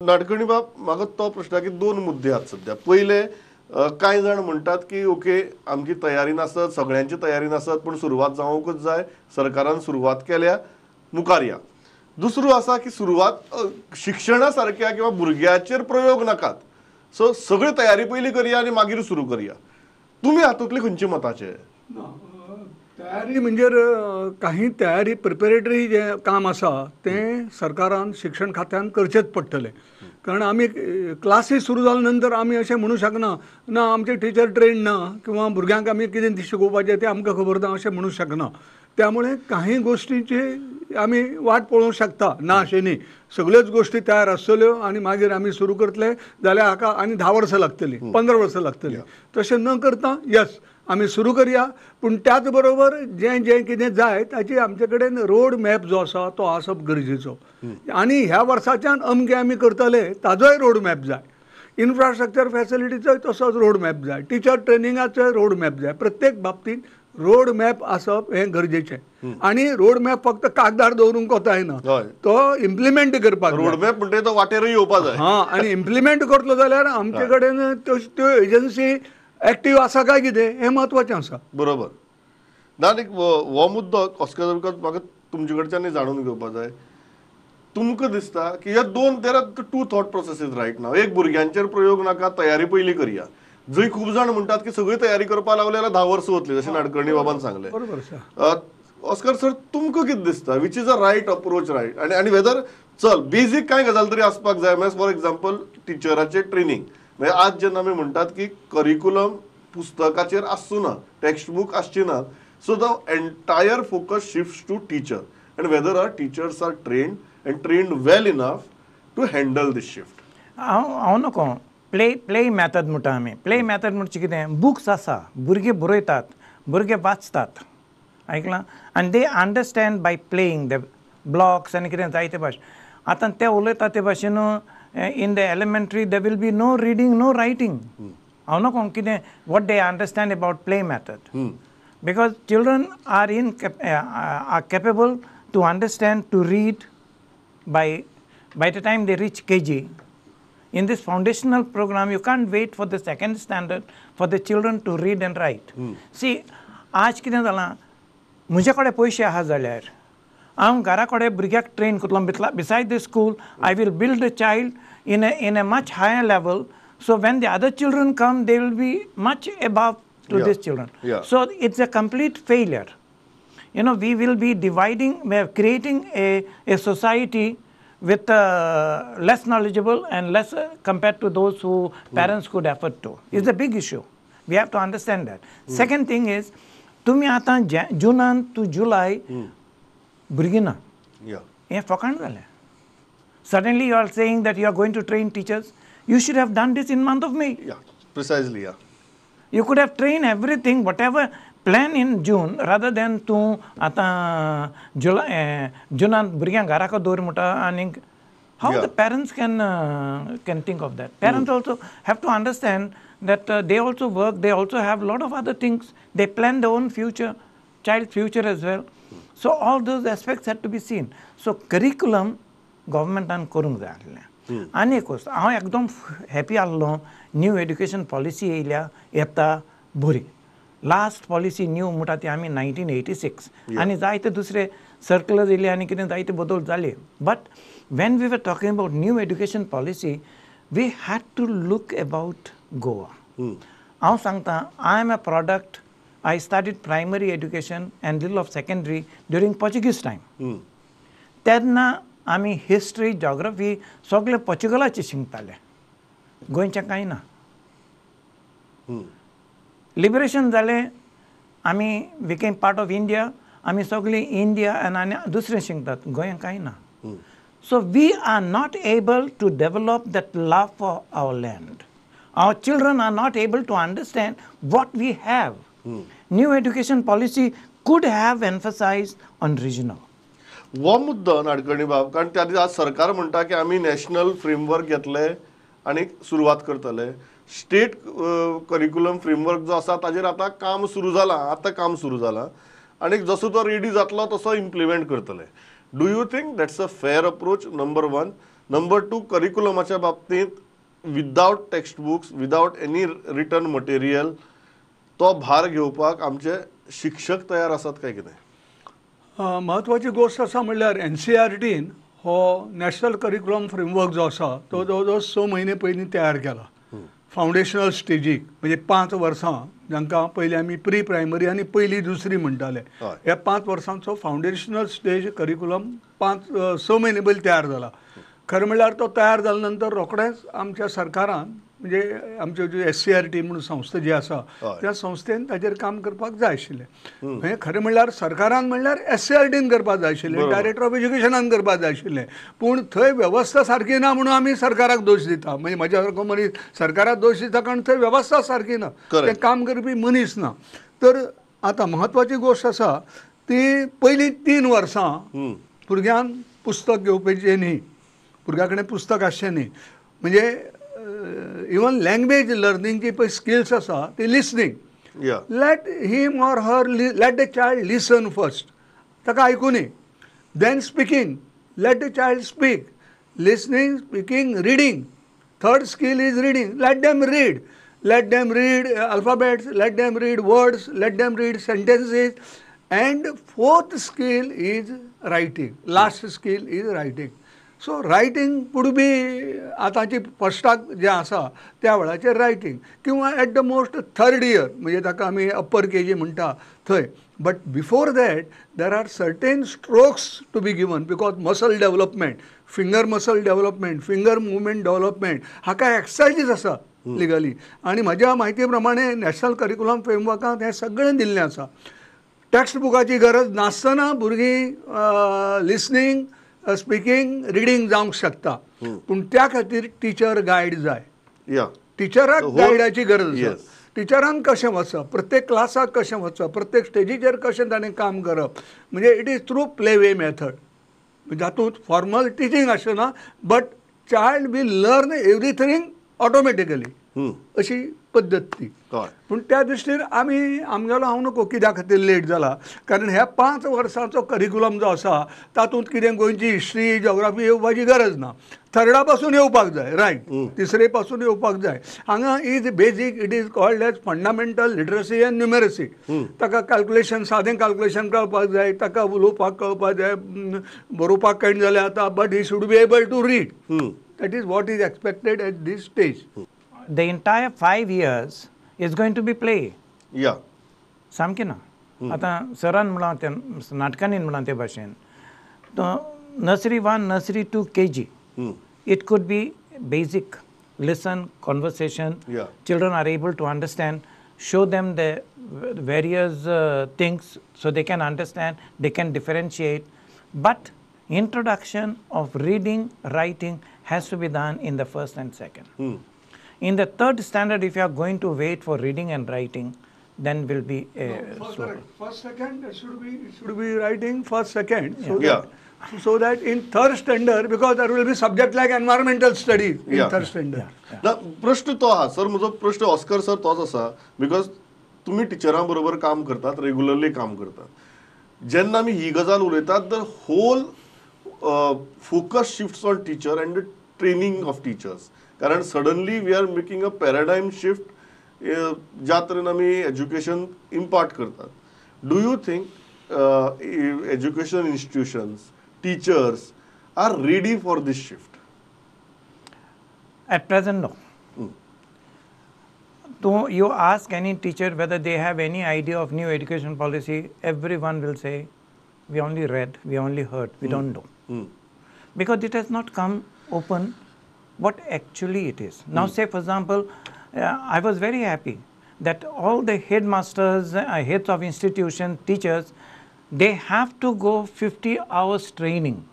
नाडकर्णी बाब, म्हाका तो प्रश्न की दोन मुद्दे आहात सद्या. पयले, कांय जाण म्हणटात की ओके आमची तयारी नासत, सगळ्यांची तयारी नासत, पूण सुरवात जावंकूच जाय, सरकारान सुरवात केल्या, मुखार या. दुसरो आसा की सुरवात शिक्षणा सारक्या किंवा भुरग्याचेर प्रयोग नाकात, सो सगळी तयारी पयली करया आनी मागीर सुरू करया. तुमी हातूंतली खंयची मताचे? तयारी म्हणजे काही तयारी प्रिपेरेटरी जे काम आसा तें सरकारान शिक्षण खात्यान करचेंच पडटलें. कारण आमी क्लासीस सुरू जाल्या नंतर आमी अशें म्हणूं शकना ना आमचे टिचर ट्रेन ना किंवा भुरग्यांक आमी कितें शिकोवपाचें तें आमकां खबर ना अशें म्हणूं शकना. त्यामुळे काही गोष्टींची आमी वाट पळोवंक शकता ना अशें न्ही. सगळ्योच गोष्टी तयार आसतल्यो आनी मागीर आमी सुरू करतले जाल्यार हाका आनी 10 वर्सां लागतलीं, 15 वर्सां लागतलीं. तशें न करता यस आमी सुरू करया, पूण त्याच बरोबर जें जें कितें जाय ताची आमचे कडेन रोड मॅप जो आसा तो आसप गरजेचो. आनी ह्या वर्साच्यान अमकें आमी करतले ताजोय रोड मॅप जाय, इन्फ्रास्ट्रक्चर फॅसिलिटीचोय तसोच रोड मॅप जाय, टिचर ट्रेनिंगाचोय रोड मॅप जाय. प्रत्येक बाबतींत रोड मॅप आसप हें गरजेचें. आनी रोड मॅप फक्त कागदार दवरूंक कोता येना, तो इम्प्लिमेंट करपाक. रोड मॅप म्हणटा तो वाटेरूय येवपा जाय. हां, आनी इम्प्लिमेंट करतलो जाल्यार आमचे कडेन त्यो एजन्सी एक्टीव आसा काय कितें हें म्हत्वाचें आसा. बरोबर. ना एक हो मुद्दो ऑस्कर म्हाका तुमचे कडच्यान जाणून घेवपा जाय. तुमकां दिसता की ह्या दोन, there are two thought processes right now. एक, भुरग्यांचेर प्रयोग नाका, तयारी पयली करया. जंय खूब जाण म्हणटात की सगळी तयारी करपाक लागले जाल्यार 10 वर्सां वतली, जशें नाडकर्णी बाबान सांगलें. बरोबर. ऑस्कर सर, तुमकां कितें दिसता which is a right approach? Right, आनी आनी वेदर चल बेजीक कांय गजाल तरी आसपाक जाय. म्हळ्यार फॉर एग्जाम्पल टिचराचें ट्रेनींग, म्हणजे आज जेन्ना आमी म्हणटात की करिकुलम पुस्तकाचेर आसचो ना, टेक्स्ट बूक आसची ना, so the entire focus shift to teacher and whether our teachers are trained and trained well enough to handle this shift. हांव हांव नको प्ले प्ले मॅथड म्हणटा आमी. प्ले मॅथड म्हणजे कितें, बुक्स आसा, भुरगे बरयतात, भुरगे वाचतात, आयकलां, आनी they understand by playing the blocks आनी कितें जायते भाशेन. आतां ते उलयता ते भाशेन in the elementary there will be no reading, no writing. हांव नको कितें what they understand about play method, because children are in are capable to understand, to read by the time they reach KG. In this foundational program, you can't wait for the second standard for the children to read and write. See, आज कितें जालां, म्हजे कडेन पयशे आहा जाल्यार हांव घरा कडेन भुरग्याक ट्रेन करतलो. Beside the school I will build a child in a much higher level, so when the other children come they will be much above to this children. So it's a complete failure. You know, we will be dividing, we are creating a society with less knowledgeable and less compared to those who parents could afford to. It's a big issue. We have to understand that. Second thing is, तुमी आतां जुनान two जुलाय भुरगीं ना, हें फकाण जालें. Suddenly you are saying that you are going to train teachers. You should have done this in month of May. Yeah, precisely, yeah. You could have trained everything, whatever plan in June, rather than तूं आतां जुलाय जुनान भुरग्यांक घराक दवर म्हणटा. आनीक how the parents can think of that? Parents also have to understand that they also work, they also have lot of other things, they plan their own future, child future as well. So all those aspects had to be seen. So curriculum गव्हर्मेंटान करूंक जाय आसलें. आनी एक वस्त हांव एकदम happy आहलो, new education policy येयल्या, येता बरी. लास्ट पॉलिसी न्यू म्हणटा ती आमी 1986, आनी जायते दुसरे सर्कुलर येयले आनी कितें जायते बदल जाले. But when we were talking about new education policy, we had to look about Goa. हांव सांगता, I am a product, I started primary education and little of secondary during Portuguese time. तेन्ना आमी हिस्ट्री, जॉग्रफी सगळें पोर्चुगलाचें शिकताले, गोंयचें कांय ना. Liberation जालें, आमी became part of India, आमी सगळीं इंडिया आनी दुसरें शिकतात, गोंयांत कांय ना. So we are not able to develop that love for our land. Our children are not able to understand what we have. New education policy could have emphasized on regional. हो मुद्दो नाडकर्णी बाब, कारण त्या दिसा आज सरकार म्हणटा की आमी नॅशनल फ्रेमवर्क घेतले आनी सुरवात करतले. स्टेट करिकुलम फ्रेमवर्क जो आसा ताजेर आतां काम सुरू जालां, आतां काम सुरू जालां आनी जसो तो रेडी जातलो तसो इम्प्लिमेंट करतले. Do you think that's a fair approach? Number one. Number 2, करिकुलमाच्या बाबतींत without text books, without any written material तो भार घेवपाक आमचे शिक्षक तयार आसात काय कितें? म्हत्वाची गोश्ट आसा म्हणल्यार NCERTन हो नॅशनल करिक्युलम फ्रेमवर्क जो आसा तो जवळ जवळ 6 म्हयने पयलीं तयार केला. फावंडेशनल स्टेजीक म्हणजे 5 वर्सां जांकां पयलीं आमी प्री प्रायमरी आनी पयली दुसरी म्हणटाले, ह्या 5 वर्सांचो फावंडेशनल स्टेज करिक्युलम 5-6 म्हयने पयलीं तयार जाला. खरें म्हणल्यार तो तयार जाल्या नंतर रोखडेंच आमच्या सरकारान म्हणजे आमच्यो ज्यो SCERT म्हणून संस्था जी आसा त्या संस्थेन ताजेर काम करपाक जाय आशिल्लें. हें खरें म्हणल्यार सरकारान म्हणल्यार SCERTन करपाक जाय आशिल्लें, डायरेक्टर ऑफ एज्युकेशनान करपाक जाय आशिल्लें. पूण थंय वेवस्था सारकी ना म्हणून आमी सरकाराक दोश दिता. म्हणजे म्हज्या सारको मनीस सरकाराक दोश दिता कारण थंय वेवस्था सारकी ना, तें काम करपी मनीस ना. तर आतां म्हत्वाची गोश्ट आसा ती पयलीं 3 वर्सां भुरग्यान पुस्तक घेवपाचें न्ही, भुरग्या कडेन पुस्तक आसचें न्ही. म्हणजे इवन लँग्वेज लर्निंगची पळय स्किल्स आसा ती listening, let him or her, let the child listen first, ताका आयकुनी, then speaking, let the child speak, listening, speaking, reading. Third skill is reading, let them read, let them read alphabets, let them read words, let them read sentences. And fourth skill is writing, last skill is writing. So writing could be आतांची फर्स्टाक जें आसा त्या वेळाचेर writing किंवा at the most third year म्हणजे ताका आमी upper K जी म्हणटा थंय. But before that there are certain strokes to be given because muscle development, finger muscle development, finger movement development हाका एक्सरसायजीस आसा लिगली. आनी म्हज्या म्हायती प्रमाणे नॅशनल करिक्युलम फ्रेमवर्कांत हें सगळें दिल्लें आसा. टॅक्स्ट बुकाची गरज नासतना भुरगीं लिसनींग, स्पिकींग, रिडींग जावंक शकता. पूण त्या खातीर टिचर गायड जाय, टिचराक गायडाची गरज आसा. टिचरान कशें वचप, प्रत्येक क्लासाक कशें वचप, प्रत्येक स्टेजीचेर कशें ताणें काम करप, म्हणजे it is through play way method. जातूंत फॉर्मल टिचींग आसना but child will learn everything automatically, अशी पद्दत ती. पूण त्या दृश्टीन आमी आमगेलो हांव नको कित्या खातीर लेट जाला, कारण ह्या 5 वर्सांचो करिक्युलम जो आसा तातूंत कितें गोंयची हिस्ट्री, जॉग्राफी येवपाची गरज ना. थर्डा पासून येवपाक जाय, रायट, तिसरे पासून येवपाक जाय. हांगा is basic, it is called as fundamental literacy and numeracy. ताका कॅल्कुलेशन, सादें कॅल्कुलेशन कळपाक जाय, ताका उलोवपाक कळपाक जाय, बरोवपाक कळना जाल्यार आतां, but he should be able to read. That is what is expected at this stage. The entire 5 years is going to be play. Yeah. सामकें ना. आतां सरान म्हळां तें, नाटकांनी म्हळां ते भाशेन, nursery 1, nursery 2, KG. It could be basic, listen, conversation. Children are able to understand. Show them the various things so they can understand, they can differentiate. But introduction of reading, writing has to be done in the first and second. In the third standard, if you are going to wait for reading and writing, then will be a slow. First, second, it should be writing first, second. So that, so that in third standard, because there will be subject like environmental studies in third standard. ना प्रश्न तो आहा sir, म्हजो प्रश्न Oscar sir तोच आसा, because तुमी टिचरां बरोबर काम करतात, रेगुलरली काम करतात. जेन्ना आमी ही गजाल उलयतात, the whole focus shifts on teacher and the training of teachers. कारण suddenly we are making a paradigm shift ज्या तरेन आमी एज्युकेशन इम्पार्ट करतात. Do you think education institutions, teachers are ready for this shift? At present, no. You ask any teacher whether they have any idea of new education policy, everyone will say, we only read, we only heard, we don't know. Because it has not come open what actually it is. Now say for example, I was very happy that all the headmasters, heads of institution, teachers, they have to go 50 hours training.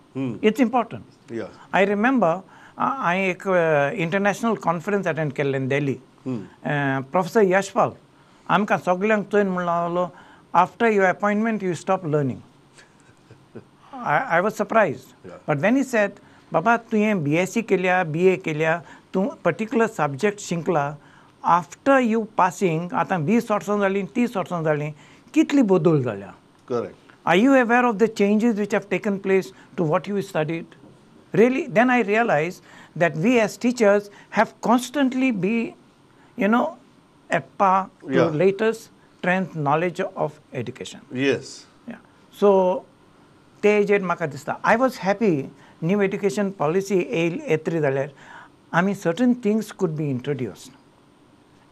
It's important. Yeah. I remember I एक international conference attend केल्लें in Delhi. Professor Yashpal, आमकां सगल्यांक चोयन म्हणलो, after your appointment you stop learning. I was surprised. Yeah. But when he said, बाबा तुवें BSc केल्या, BA केल्या, तूं पर्टिक्युलर सब्जेक्ट शिकला, आफ्टर you passing आतां 20 वर्सां जालीं, 30 वर्सां जालीं, कितली बदल जाल्या. Correct. Are you aware of the changes which have taken place to what you studied? Really, then I realized that we as teachers have constantly be, you know, at par to latest trend knowledge of education. Yes. Yeah. So, ते हेजेर म्हाका दिसता I was happy new education policy येतली जाल्यार आमी certain things could be introduced.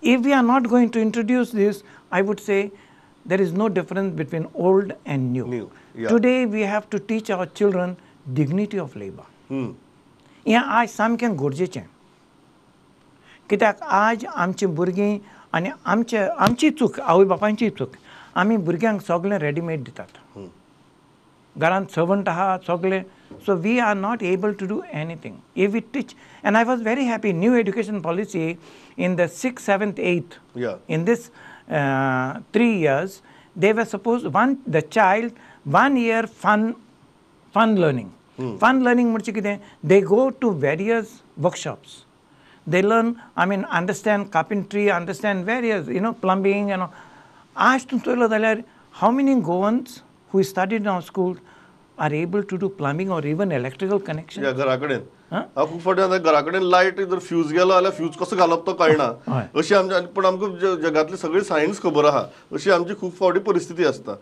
If we are not going to introduce this, I would say there is no difference between old and new. New, yeah. Today we have to teach our children dignity of labor. हें आज सामकें गरजेचें, कित्याक आज आमची भुरगीं आनी आमचे आमची चूक, आवय बापायची चूक, आमी भुरग्यांक सगळें रेडीमेड दितात. घरांत सर्वंट आहा सगळें. So we are not able to do anything. If we teach, and I was very happy, new education policy in the 6th, 7th, 8th, in this 3 years, they were supposed, the child, 1 year fun learning. Fun learning म्हणजे कितें, they go to various workshops. They learn, I mean, understand carpentry, understand various, you know, plumbing and all. आज तूं चोयलो जाल्यार how many Goans who studied in our school are able to do plumbing or even electrical connection? Yeah, घराकडेन. हांव खूब फावटी आतां घराकडेन light जर फ्यूज गेलो जाल्यार फ्यूज कसो घालप तो कळना, अशी आमची, पूण आमकां जगांतली सगळी सायन्स खबर आहा, अशी आमची खूब फावटी परिस्थिती आसता.